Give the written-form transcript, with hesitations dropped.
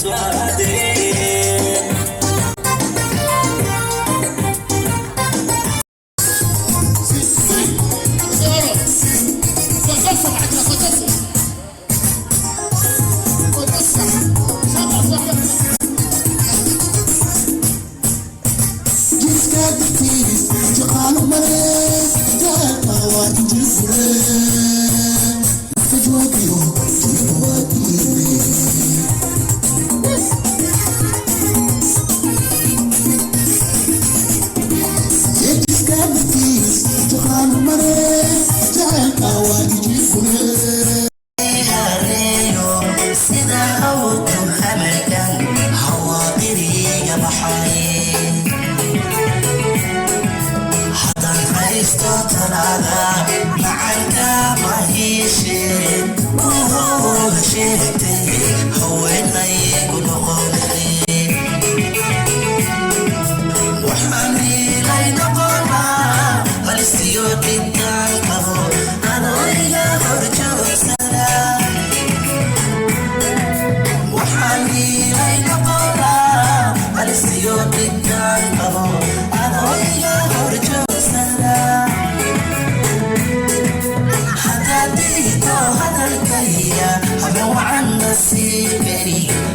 Iswaadeen. Hareeyo sida hawdku hamalkan hawaadiriga baxay, haddaan haysto talada macanka mahiisheen uhooga sheegtay haweenaygu noqonay. Waxaan hiilay noqonaa halistiyo dhibkaan qabo adoo iga horjoogsana. Waxaan hiilay noqonaa halistiyo dhibkaan qabo adoo iga horjoogsana. Haddaad diido hadalkayga, haben wacan nasiibkay.